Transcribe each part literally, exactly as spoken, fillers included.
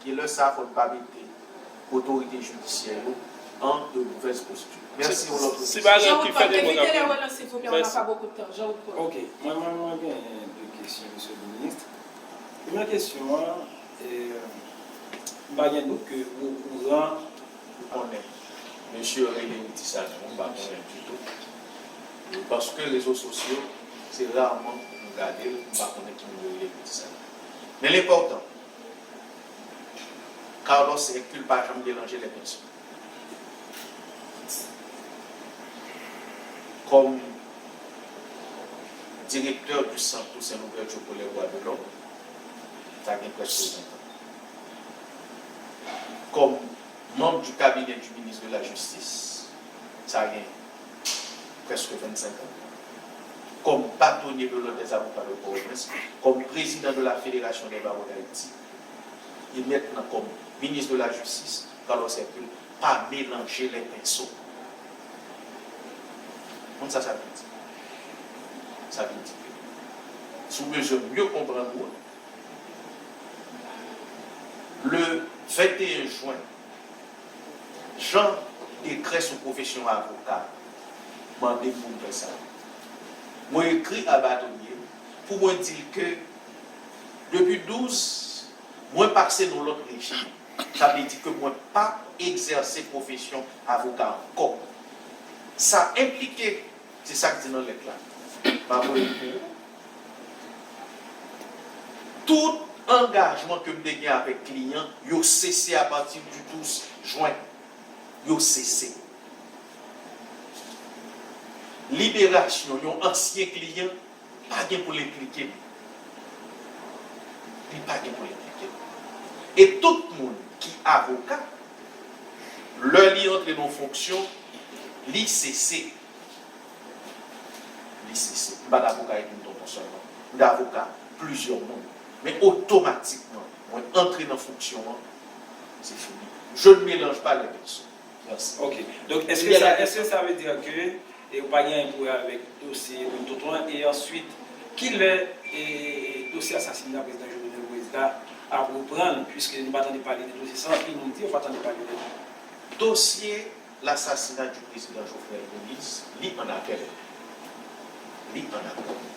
E lè sa a, fò n pa mete otorite jidisyè yo an de mouvèz postè. Mèsi, yon lòt kesyon. Jean-Paul, evite les relances, s'il vous plaît, on n'a pas beaucoup de temps. Jean-Paul. Ok, mwen, mwen, mwen gen de kesyon, Mesye Minis. Premye kesyon an, e, m pa gen dout ke ou okouran. Ou konnen, mesye yo rele Rudy Sanon, m pa konnen ditou. E paske rezo sosyo, se raman m gade l, m pa konnen ki moun yo rele Rudy Sanon. Men l enpòtan, Carlos Hercule pa janm melanje lè pèsonn. Kòm direktè du Centre Toussaint Louverture pour les droits de l'homme, sa gen prèske ven tan. Kòm manm du cabinet du ministre de la Justice, sa gen prèske vennsenk an. Kòm bâtonnier de l'Ordre des avocats de Port-au-Prince, kòm président de la Fédération des barreaux d'Haïti, e mentnan kòm minis de la Jistis, Carlos Hercule pa melanje lè penso. Konn sa sa vle di? Sa vle di ke, si w bezwen mye konprann mwen, le venteyen jen, jan dekrè sou pwofesyon avoka mande pou m fè sa, mwen ekri a batonye pou mwen di l ke depi douz, mwen pase nan lòt rejim. Sa vle di ke mwen pa egzèse pwofesyon avoka ankò. Sa enplike, se sa k di nan lèt la. M a voye l pou ou. Tout angajman ke m te gen avèk kliyan, yo sese apati di douz jen. Yo sese. Liberasyon yon ansyen kliyan pa gen pou l enplike m. Li pa gen pou l enplike m. E tout moun ki avoka, lè li antre nan fonksyon, li sese. Li sese. M pa t avoka Edwin Tonton sèlman. M t avoka plizyè moun. Men otomatikman, mwen antre nan fonksyon an, se fini. Je ne mélange pas les personnes. Mèsi. Ok. Donk, èske sa, èske sa vle di ke, e, ou pa gen anyen pou wè avèk dosye Edwin Tonton an? E answit, kilè, e, dosye asasina prezidan Jovenel Moïse la ap reprann, piske nou pa tande pale de dosye sa, anpil moun di yo pa tande pale de li. Dosye lasasina di prezidan Jovenel Moïse, li an apèl. Li an apèl.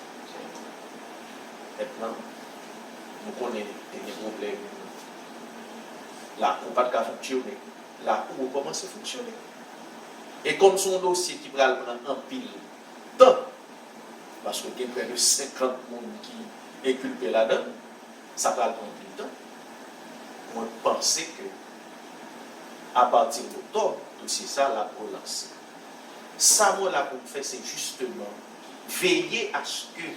Mentnan, nou konnen te gen pwoblèm, lakou pa t ka fonksyone. Lakou rekòmanse fonksyone. E kòm se yon dosye ki pral pran anpil tan, paske gen prè de senkant moun ki enkilpe ladan l, sa pral pran anpil tan. Mwen panse ke apati d oktòb, dosye sa l ap relanse. Sa mwen la pou m fè, se jisteman veye aske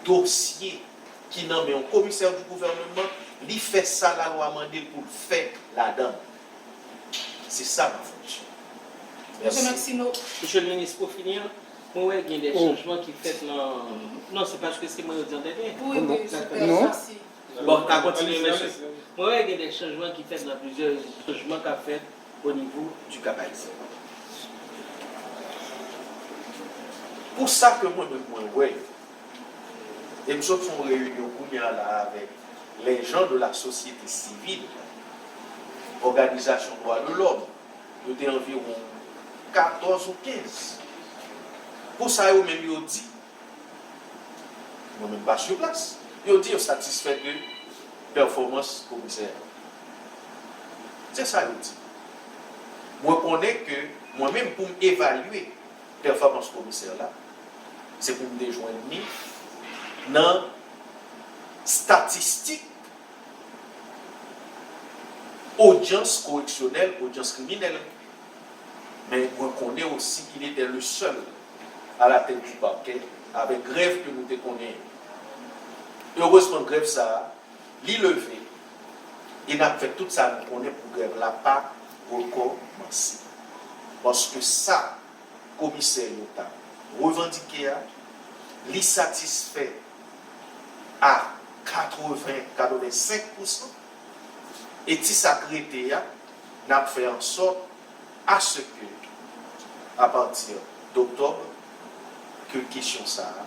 dosye ki nan men yon komisè di gouvèneman, li fè sa lalwa mande l pou l fè ladan l. Se sa ma fonksyon. Mèsi. Mesye Maximo. Mesye le minis, pou fini an, mwen wè gen de chanjman ki fèt nan, non, se paske se mwen yo di an dènye. Wi, wi, se pa sa. Bon, ka kontinye, mesye. Mwen wè gen de chanjman ki fèt nan plizyè chanjman k ap fèt o nivo di Cap Haïtien. Pou sa ke mwen menm mwen wè, e m sot fè yon reyinyon kounye a la avèk les gens de la société civile, òganizasyon dwa de lòm, yo te anviwon katòz ou kenz. Pou sa yo menm yo di, mwen menm pa sou plas, yo di yo satisfè de pèfòmans komisè a. Se sa yo di. Mwen konnen ke mwen menm pou m evalye pèfòmans komisè la, se pou m te jwenn li nan statistik odyans koreksyonèl, odyans kriminèl. Men mwen konnen osi qu'il était le seul à la tête du parquet avèk grèv ke nou te konnen yo. Erezman, grèv sa a, li leve, e n ap fè tout sa nou konnen pou grèv la pa rekòmanse. Paske sa komisè yo ta revandike a, li satisfè a katreven, katrevensenk pousan, e ti sa k rete a, n ap fè an sòt aske, apati d oktòb, ke kesyon sa a,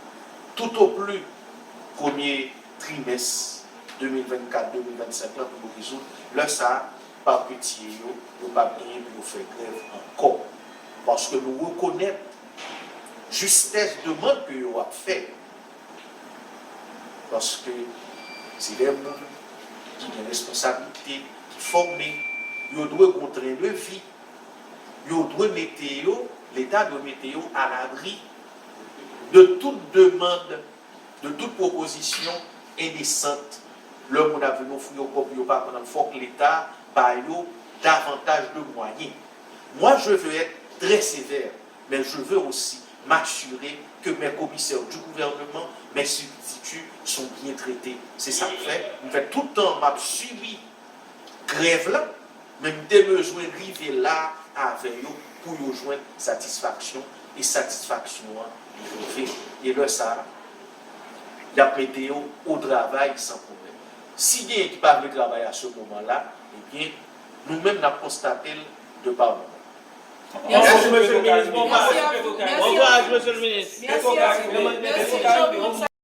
tout o pli premye trimès de mil vennkat, de mil vennsenk lan pou yo rezoud. Lè sa a, pa pitye yo, yo p ap genyen pou yo fè grèv ankò. Paske nou rekonèt jistès demann ke yo ap fè. Paske se de moun ki gen responsablite, ki fòme, yo dwe gen yon tren de vi, yo dwe mete yo, Leta dwe mete yo alabri de tout demann, de tout pwopozisyon endesant. Lè moun ap vin ofri yo kòb pou yo pa pran l, fòk Leta ba yo davantaj de mwayen. Moi, je veux être très sévère, mais je veux aussi m'assurer que mes commissaires du gouvernement, mes substituts sont bien traités. Se sa k fè, m fè tout tan m ap sibi grèv la, men m te bezwen rive la avè yo pou yo jwenn satisfaksyon, e satisfaksyon an li rive. E lè sa a, y ap mete yo o travay san pwoblèm. Si genyen ki pa vle travay a se moman la, ebyen, nou menm n ap konstate l de pa nou menm. Mèsi, mesye le minis. Bon kouraj. Bon kouraj, mesye le minis. Mèsi, mèsi, mèsi.